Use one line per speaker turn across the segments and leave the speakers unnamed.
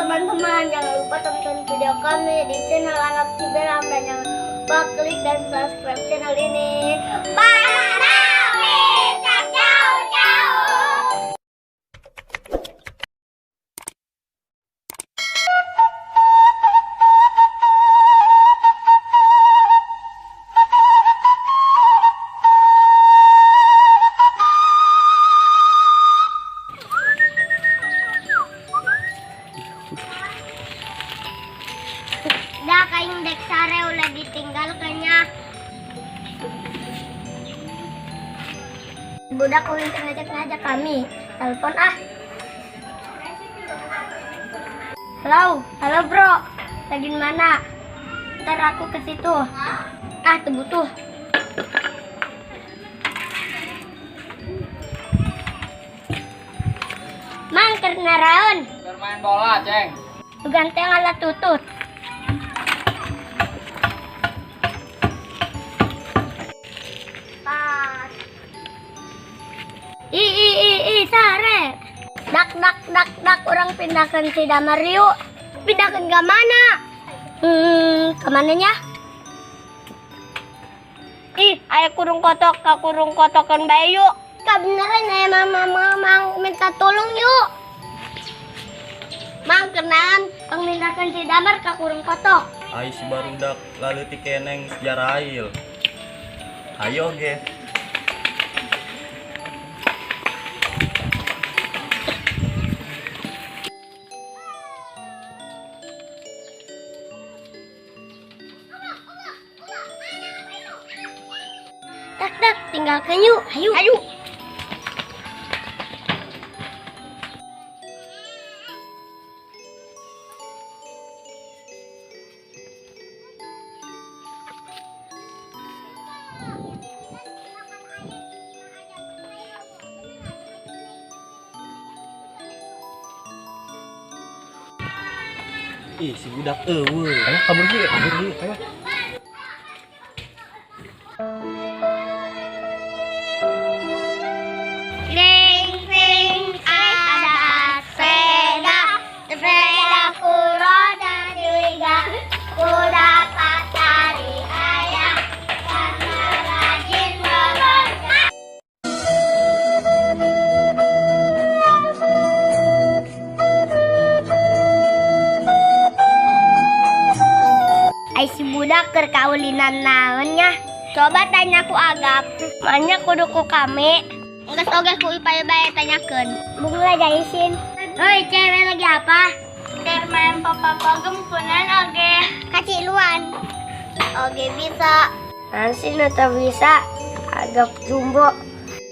Teman-teman, jangan lupa tonton video kami di channel Anak Ciberang dan jangan lupa klik dan subscribe channel ini. Bye. Jauh-jauh. Dah kain dek sare ulah ditinggalkannya. Budak ulin ngajak-ngajak kami. Telepon ah. Halo, halo bro. Lagi di mana? Ntar aku ke situ. Ah, tuh butuh. Mang keur naraon.
Bermain bola, Ceng.
Ganteng ala tutut. Pas. I i i i sare. Dak dak dak dak orang pindahkan si Damar yuk. Pindahkan ke mana? Kemananya? Ih, aya kurung kotok, ka kurung kotokan bae yuk. Kebeneran ya mama mama minta tolong yuk. Mang kenalan, pang mindahkeun si Damar ka kurung kotok.
Ai si barudak laleutik keneng sejarail. Ayo ge.
Tak tak, tinggalkan yuk. Ayo. Ayo.
Ih, si budak eueuh. Ayo kabur sih, kabur dulu. Ayo.
Ring ring ada sepeda, sepeda kuroda tiga, kuda dari ayah karena rajin bekerja. Ai si budak keur kaulinan naonnya? Coba tanya ku Agap, banyak kudu ku kami. Geus oge ku ipay bae tanyakeun. Bung lah jaisin. Hoi, cewek lagi apa? Keur main papa-pagem kunan oge. Kaciluan. Oge bisa. Nanti atau bisa agak jumbo.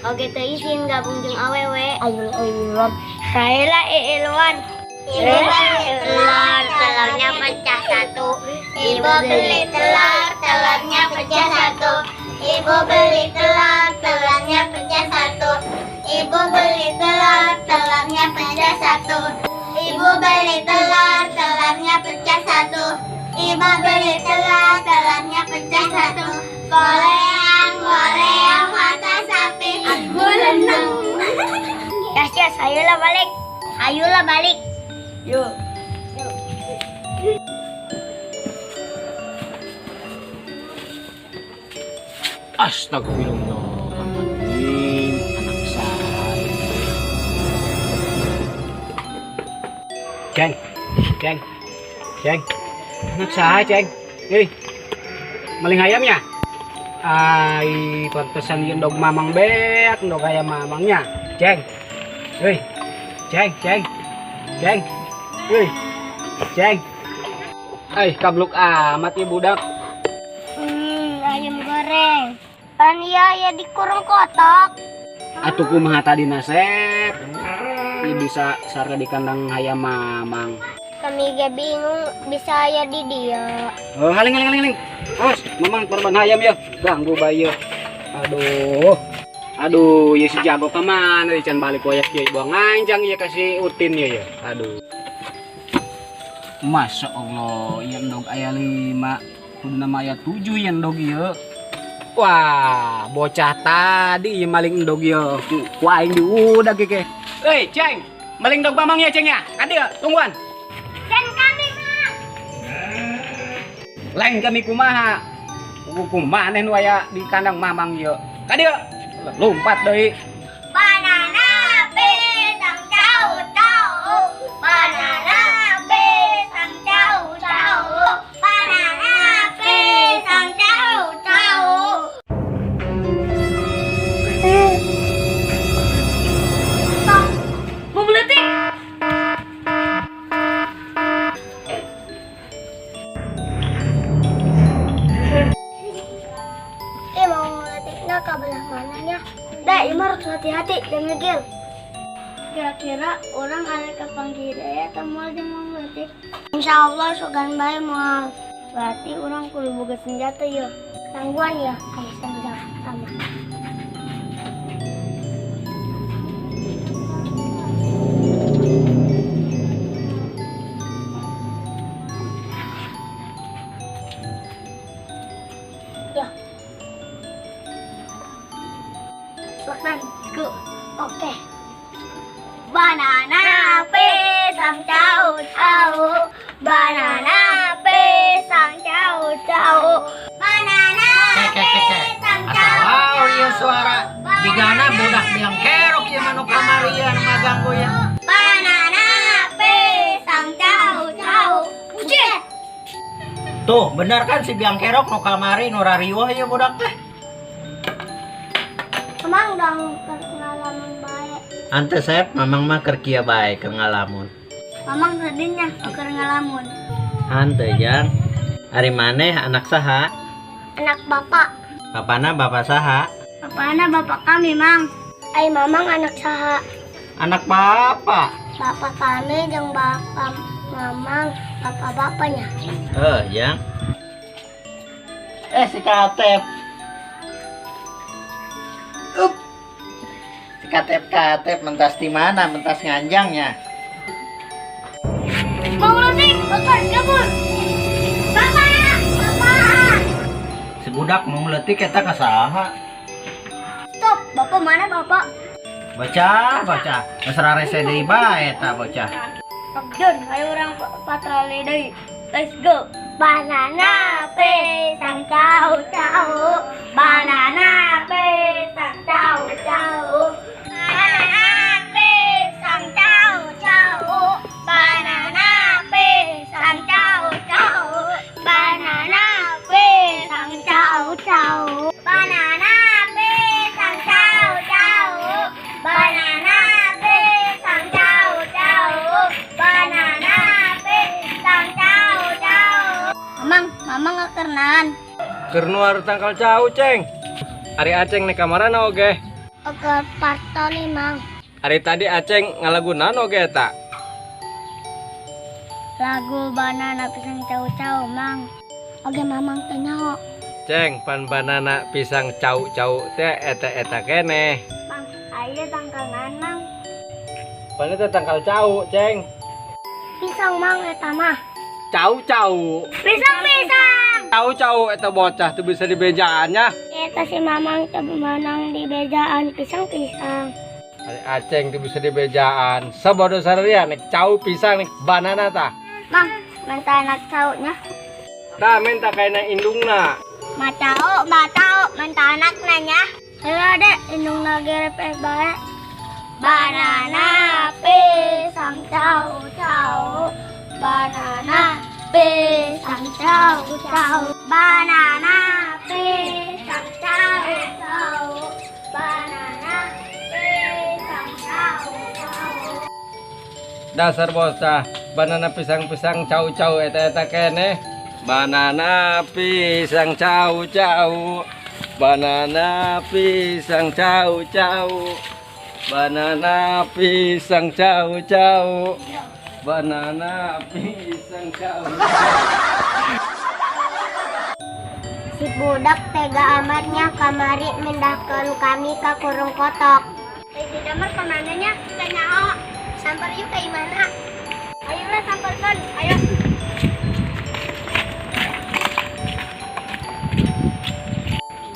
Oge teu isin gabung jeung awewe. Ayo ayo. Saela iluan. Ibu beli telur, telurnya pecah satu. Ibu beli telur, telurnya pecah satu. Ibu beli telur, telurnya pecah satu. Ibu beli telur, telurnya pecah satu. Ibu beli telur, telurnya pecah satu. Ibu beli telur, telurnya pecah satu. Goleang, goleang mata sapi. Aku renang. Yas, yas, ayolah balik. Ayolah balik. Yuk.
Astagfirullahaladzim, anak saya. Ceng, ceng, ceng, anak saya ceng. Hei, maling ayamnya? Ai, pantesan ieu endog mamang beak, endog ayam mamangnya. Ceng, hei, ceng, ceng, ceng, hei, ceng. Ai, kabluk amat ieu budak.
Ayam goreng. Pan iya ya dikurung kotok.
Atuh kumaha tadi nasep? Ieu bisa sarga di kandang hayam mamang.
Kami ge bingung bisa aya di dia.
Oh, haling haling haling haling. Awas, mamang korban hayam ya. Ganggu bae. Aduh. Aduh, ieu si jago ka mana can balik wayah kieu buang nganjang ieu kasih Utin ieu ya. Aduh. Masya Allah, ieu endog aya 5. Kudu nama aya 7 ieu endog ieu. Wah, bocah tadi ieu maling endog ieu. Ku aing diudag ieu ke. Hei, Ceng, maling endog mamang ya, Ceng ya? Kadieu, tungguan. Lain kami kumaha. Hukum maneh nu aya di kandang mamang ieu. Ka dieu. Lompat deui.
Banana pisang cau cau. Banana pisang cau cau. Banana pisang cau cau. Mau meletik? Mau meletiknya ke belah mananya? Dah, Ima harus hati-hati dan ngegil. Kira-kira orang ada kepanggil ya atau mau dia mau meletik? Insya Allah sugan bae moal. Berarti orang kudu boga senjata ya. Tangguhan ya, kayak senjata pertama. Ya. Laksan, go. Oke. Banana pisang cau cau. Banana pisang cau cau. Banana pisang cau.
Wow, ieu suara jigana budak biang kerok ieu mah nu kamari ieu anu ngaganggu ya.
Banana pisang cau cau. Buset.
Tuh, bener kan si biang kerok nu kamari nu rariweuh ieu budak teh.
Emang dong pengalaman baik.
Ante Sep, mamang mah keur kieu bae keur ngalamun.
Mamang sedihnya keur ngalamun.
Hanteu jang. Ari maneh anak saha?
Anak bapak.
Bapana bapak saha?
Bapakna bapak kami, Mang. Ai mamang anak saha?
Anak bapak.
Bapak kami jeung bapak mamang, bapak-bapaknya.
Eh, jang. Eh, si Katep. Up. Si Katep-Katep mentas di mana? Mentas nganjangnya.
Mau letik, bapak kabur. Bapak, bapak.
Si budak mau ngeletik eta ka saha?
Stop, bapak mana bapak?
Bocah, bocah. Geus rarese deui bae eta bocah.
Abdon, ayo orang patroli deui. Let's go. Banana pisang cau cau. Banana pisang cau cau. Banana pisang cau cau. Banana pisang cau cau. Banana pisang cau cau. Banana pisang cau cau. Banana pisang cau cau. Banana pisang cau cau. Mamang, mamang ngekernan.
Keur nuar tangkal cau, Ceng. Ari Aceng nek kamarana oge?
Oke, partoli, Mang.
Ari tadi Aceng ngalagunan oge eta?
Lagu banana pisang cau-cau, Mang. Oge mamang teh nyaho.
Ceng, pan banana pisang cau-cau teh eta-eta keneh.
Mang, ayo tangkalan, Mang.
Pan eta tangkal cau, Ceng.
Pisang, Mang, eta mah.
Cau-cau.
Pisang-pisang.
Cau-cau eta bocah tuh bisa dibejaannya.
Eta si mamang teh menang di bejaan pisang-pisang.
Ari Aceng tuh bisa dibejaan. Sabodo sarerea nek cau pisang nek banana tah.
Mang, minta anak caunya.
Tah minta kaina indungna.
Macau, macau, minta anak nanya. Ayo adek, indung lagi repek bae. Banana pisang cau cau. Banana pisang cau cau. Banana pisang cau cau. Banana pisang cau cau.
Dasar bocah, banana pisang-pisang cau-cau eta-eta keneh. Banana pisang cau-cau. Banana pisang cau-cau. Banana pisang cau-cau. Banana pisang cau.
Si budak tega amatnya kamari mindahkeun kami ka kurung kotok. Si damar kamananya teu nyaho. Samper yuk ke imana? Ayolah samperkeun, ayo.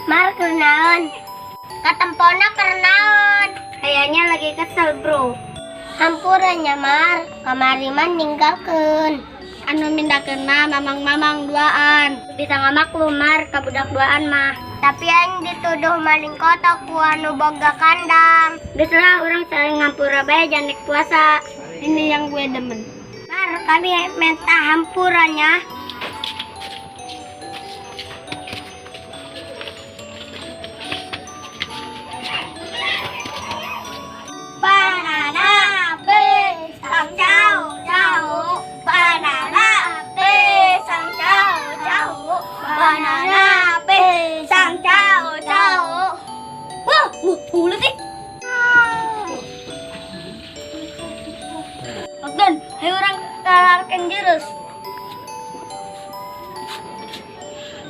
Mar keur naon? Katempona keur naon? Kayaknya lagi kesel, bro. Hampura nya Mar, kamari mah ninggalkeun. Anu mindakeun mah mamang-mamang duaan. Bisa ngamaklum Mar ka budak duaan mah. Tapi aing dituduh maling kotok ku anu boga kandang. Geus lah urang saling ngampura bae janek puasa. Ini yang gue demen. Mar, kami minta hampurannya. Banana pisang jauh-jauh, banana pisang jauh-jauh, banana pisang jauh-jauh. Wah, mulut ih. Ogden, ayo orang kalarkan jurus.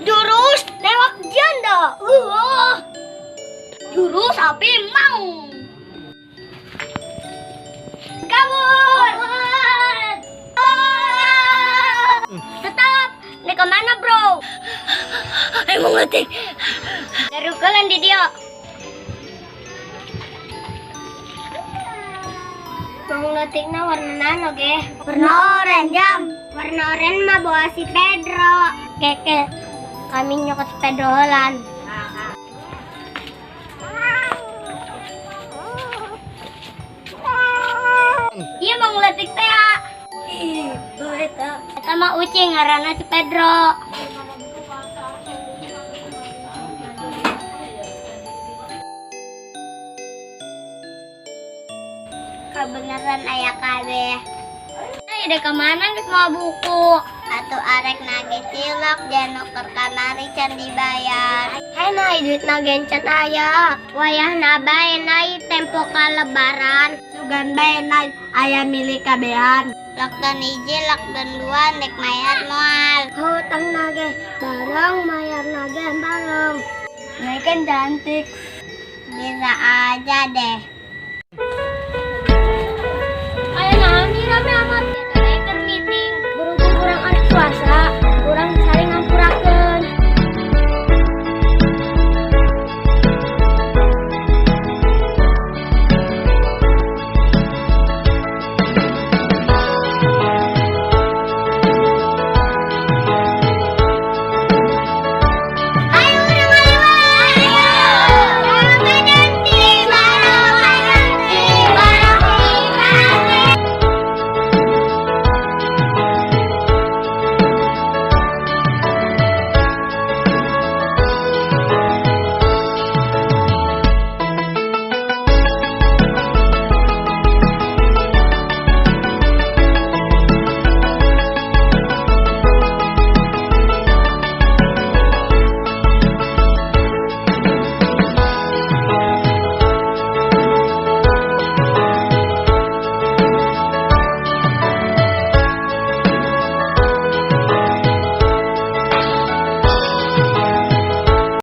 Jurus lewat janda. Jurus api mau. Kabur! Tetap, nih kemana bro? Ayo mau ngetik. Darukalan di dia. Mau ngetiknya warna nano ge? Warna oranye jam. Warna oranye mah bawa si Pedro. Keke, kami nyokot si Pedro Holland. Iya mau ngeletik teh. Ih, eta. Eta mah ucing ngaranna si Pedro. Kebenaran aya kabeh. Ai dek ka mana geus mawa buku? Atuh arek nagih cilok janu keur kamari can dibayar. Hei nah duit nage can aya. Wayahna bae nai tempo ka lebaran. Sugan bae nai aya milik kabehan. Lockdown hiji, lockdown dua, nek mayar moal. Hutang nage bareng, mayar nage bareng. Nai kan cantik. Bisa aja deh.